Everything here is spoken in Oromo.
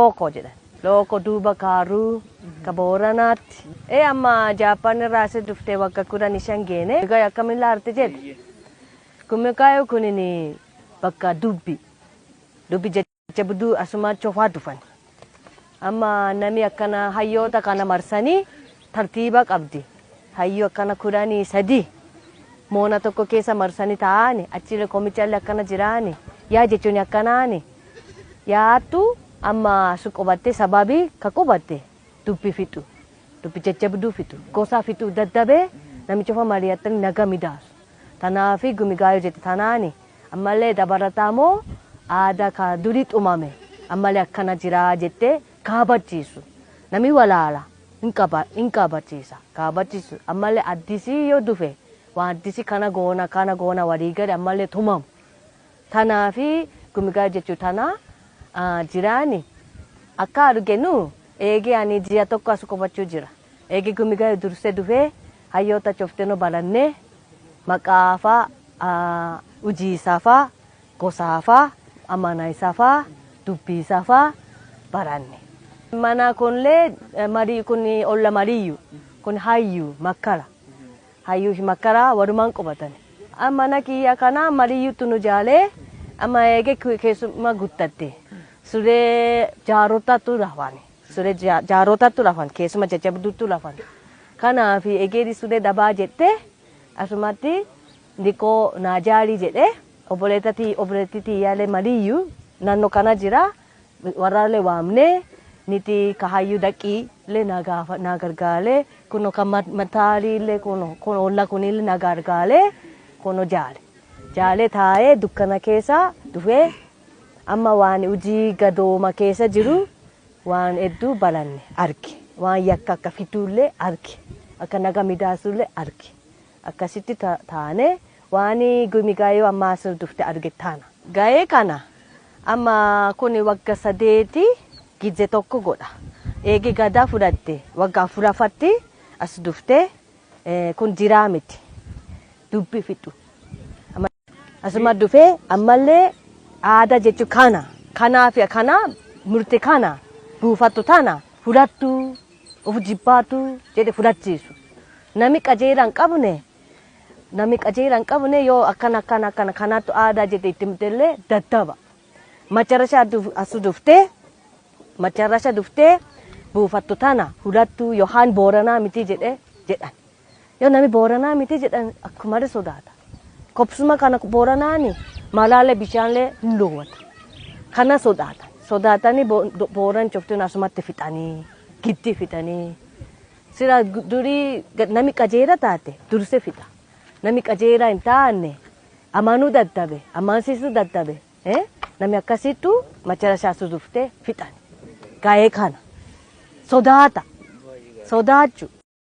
Lookoo jedhan. Lookoo duuba kaaruu ka Booranaatti. Ee amma Jaappaan irraa asi dhuftee wagga 15 geene. Egaa akkamiin laarte jedhe. Gumikaayoo kunin bakka dubbi. Dubbi jajjabduu asuma cofaa dhufan. Amma nami akkana hayyoota kana marsanii tartiiba qabdi. Hayyuu akkana 13 moona tokko keessa marsanii taa'ani achillee komichallee akkana jiraani yaa jechuun akkanaani yaattu amma su qubatte sababii ka qubatte dubbi fixu dubbi jajjabduu fixu gosa fixu daddabee namicha fa mari'atanii naga midaasu. Tanaafi gumigaayo jette tanaani ammallee dabalataa moo aadaa ka durii xumame ammallee akkana jiraa jettee kaabachiisu. Nami walaala hin kabachiisa kaabachiisu ammallee addisii yoo dhufe waan addisii kana goona kana goona walii gale ammallee tumamu. Tanaafi gumigaayo jechuu tana jiraani akka arginu eegee ani ji'a tokko as qubachuu jira. Eegee gumigaayo dursee dhufee hayyoota cofteenoo barannee maqaafaa hojiisaafaa gosaafaa amana isaafaa dubbiisaafaa baranne. Mana kunillee marii kun olla mariyyu kun hayyuu makkara. Hayyuu fi makkara walumaan qubatan. Mana kiyya kana mariyyuutu nu jaalee amma eegee keessummaa guuttatte. Suree jaarotatu rafan. Suree jaarotatu rafan keessuma jajjabduutu rafan. Kanaaf eegee suree dabaa jettee asumatti ndiqoo naa jaalii jedhee obboleettii tiyyaalee mariyyuu naannoo kana jira warraallee waamnee niti ka hayyuu dhaqii illee na gaafa na gargaalee kuno ka mataalii illee kuno kun olla kunillee na gargaalee kuno jaale. Jaalee taa'ee dukkana keessa dhufee amma waan hojii gadooma keessa jiru waan hedduu baranne arge. Waan yakka akka fituullee arge. Akka naga midaasullee arge. Akkasitti taane waan gumigaayoo amma as dhufte arge taana. Ga'ee kana amma kun wagga sadeeti gizee tokko godha. Eegi gadaa fudhatte wagga afuraffatti as dhufte kun jiraa miti. Dubbi fixu. Asuma dhufee ammallee aadaa jechuun kana. Kanaa fi kana murte kana buufattu tana fudhattu of jibbaatu jedhe fudhachiisu. Nami qajeelaa hin qabne nami qajeelaa hin qabne yoo akkana akkana akkana kanaatu aadaa jedhe itti himtellee daddaba. Macarasha as dhuftee macarasha dhuftee buufattu tana fudhattu yookaan Booranaa miti jedhe jedhan. Yoo nami Booranaa miti jedhan akkuma sodaata. Kopsuma kana Booranaani malaalee bishaanlee hin dhoowwata. Kana sodaatan. Sodaatanii Booran cuftuun asumatti fixanii giddi fixanii. Sira durii nami qajeela taate durse fixa. Nami qajeela hin taane amanuu dadhabe amansiisuu dadhabe. Nami akkasittu macarashaa dhuftee fixan. Ga'ee kana sodaata. Sodaachuu.